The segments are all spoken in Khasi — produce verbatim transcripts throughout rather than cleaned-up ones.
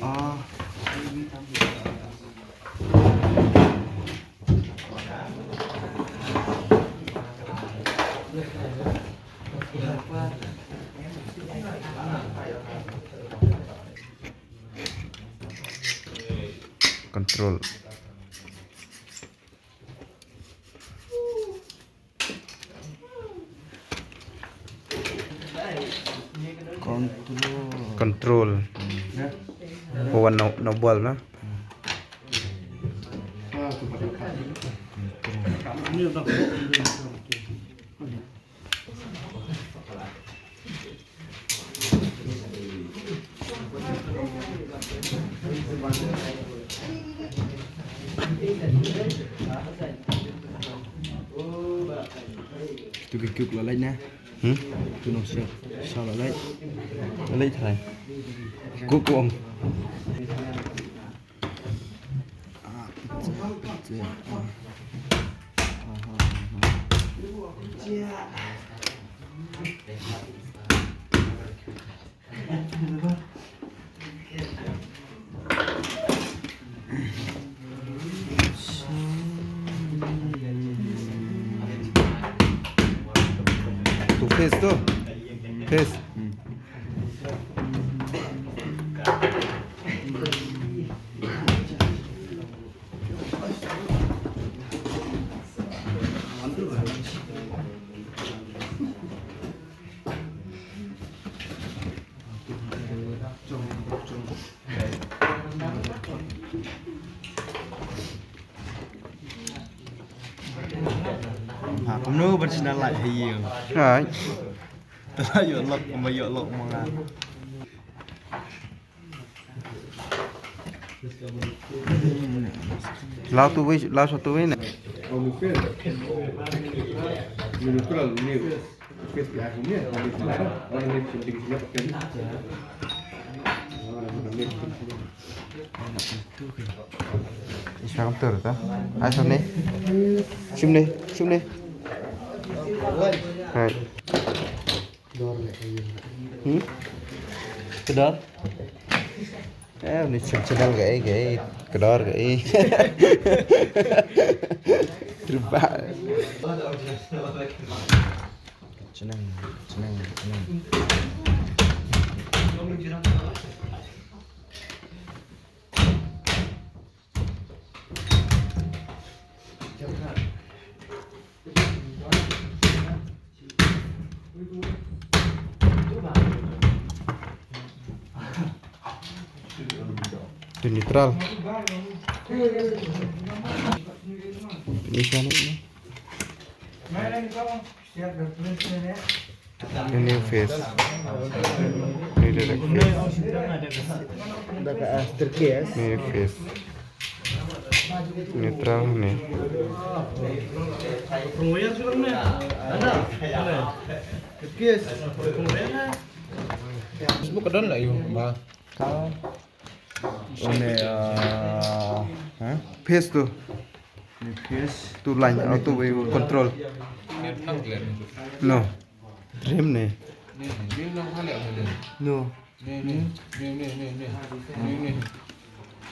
Ah. Control. Control. Control. Ko wan no, no bol na. Tu ki kuk la lait na. Hmm? Tu nong siap. Sa la lait. La lait thai. Kuk kuang. Ah, pecah, pecah. Ah. Aha, aha. Tu face tu. Face. Hmm. Ha, kumno ban shna light ha ïing. Right. Te la ïoh lok, kumba ïoh lok ma nga. Lao tu wei, lao sa tu wei ne. Isa kam tur ta. Ai sa ne. Shim ne, shim ne. Hai. Hmm? Ka dor? Eh, ni channel kaei, kaei, ka dor kaei. Terbang. Chnang, chnang, chnang. Tu neutral. Ini sana ini. Ini face. Ini direct face. Ini face. Neutral ni. Semua kedan lah you, bah. Ini, ah, ha? Face tu. Ini face. Tu line auto way control. No. Dream ni. No.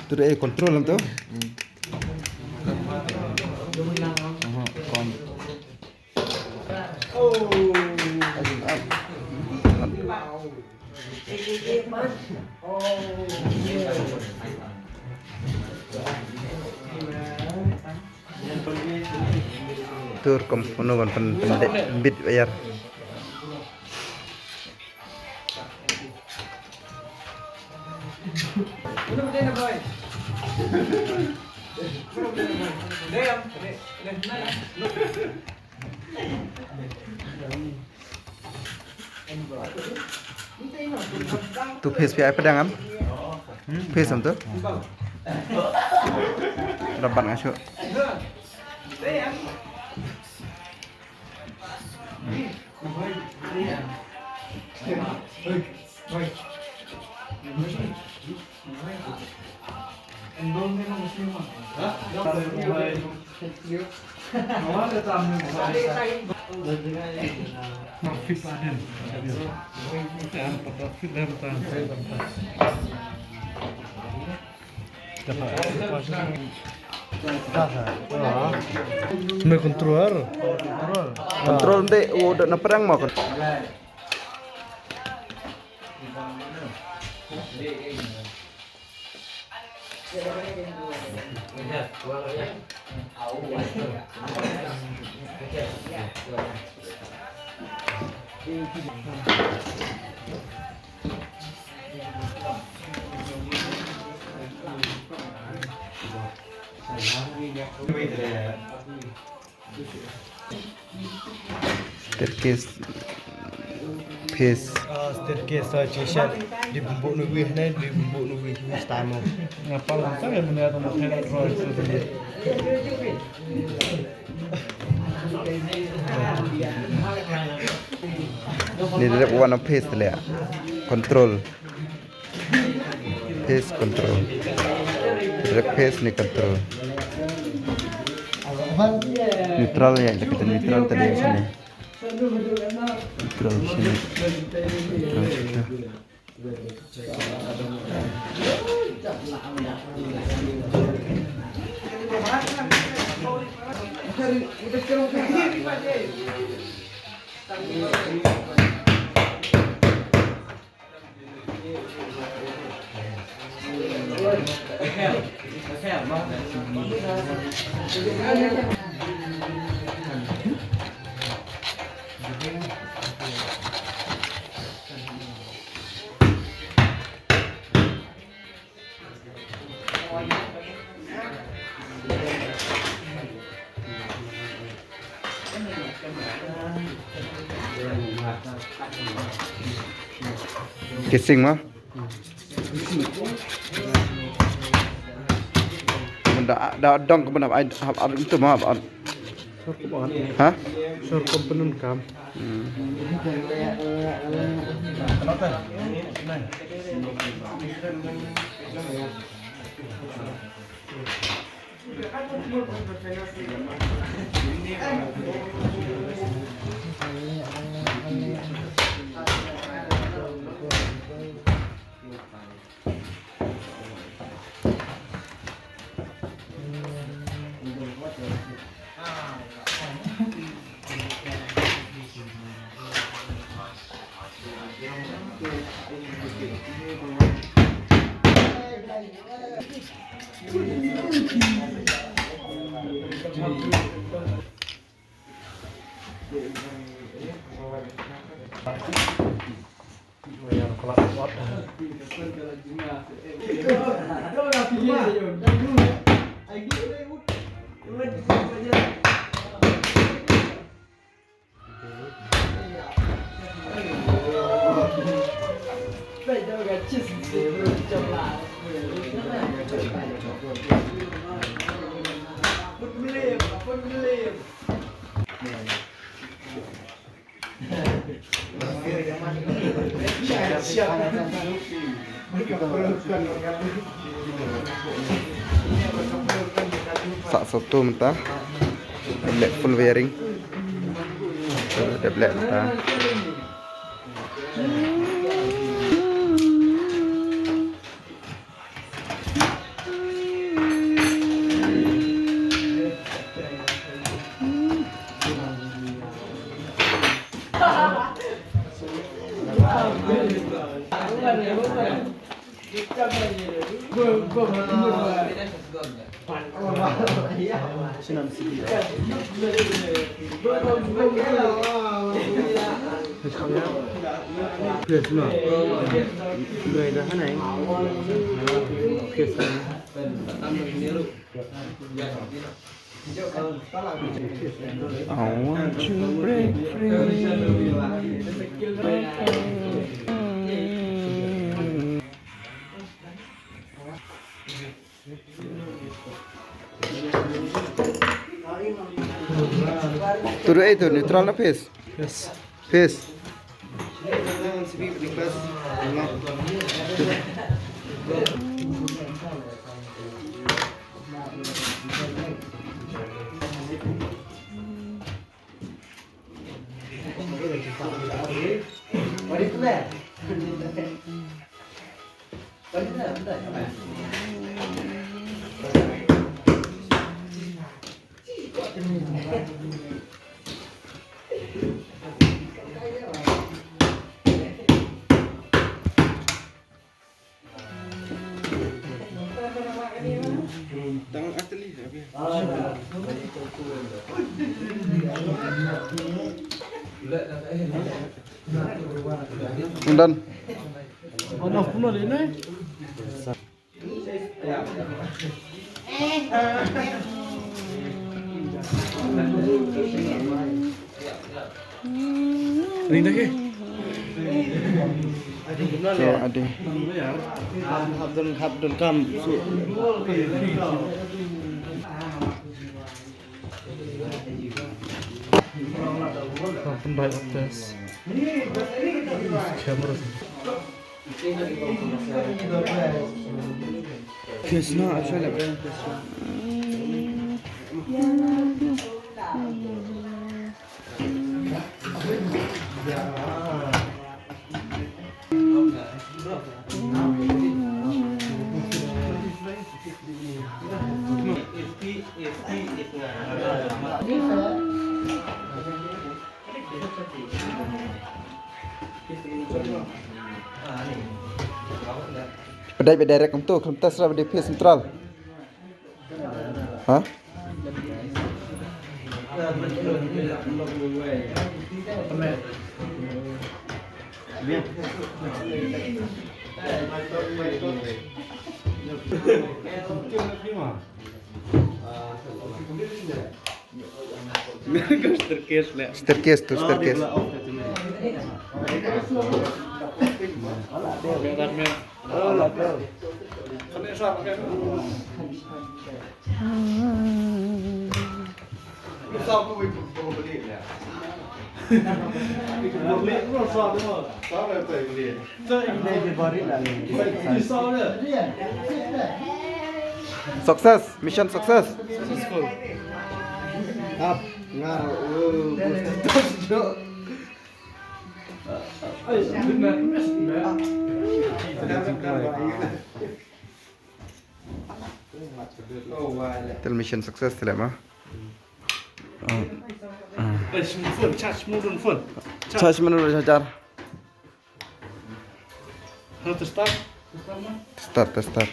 Tu dah, eh, control lam tu. Aha, con. Tur kom uno ban pyn, pynbit wire. Tu face phi ai pdeng em? Face em tu? Rabat nga shu. Mei control. Control nte u da na perang ma kon. Staircase phase. Ah, staircase sa chi sha di bumbu nu wi ne di bumbu nu wi wi stai mo. Nga pal lang sa ya mun ya to na thai roi so de. Ni dep one of phase le. Control. Phase control. Direct phase ni control. Neutral ya, kita neutral tadi sini. Neutral sini. Neutral sini. Casing ma. Benda da dong ke benda ai ap ap itu ma ap. Ha? Sur komponen kam. Hmm. Sa satu mentah. Black full bearing. Ada black mentah. I want to break free. Tuduh eh tu neutral na phase? Yes. Phase. Done. Ring dah ke? So, ade. Hap don, hap don kam. Hap don bai up test. Camera. Krishna, Ashwin, Abraham, Krishna. Pdai ba direct kumto, kumta sra ba di P S Central. Ha? Staircase le. Staircase tu, staircase. Success, mission success. Successful. Hap, nga, oh, Tel mission success tele ma. Oh. Ah. Eh, phone, charge mo don phone. Charge mo don charger. Hello, to start. Start, to start.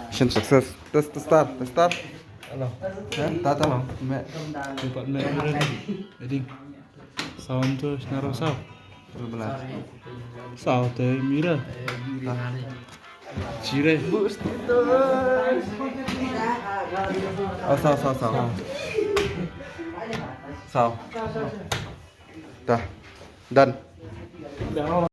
Mission success. Test, to start, to start. Hello. Ya, ta, ta. Hello. Me. Empat me. Ready. Sound tu, senar saw. Belas. Saw te mira. Jire. Oh, saw, saw, saw. Saw. Dah. Done.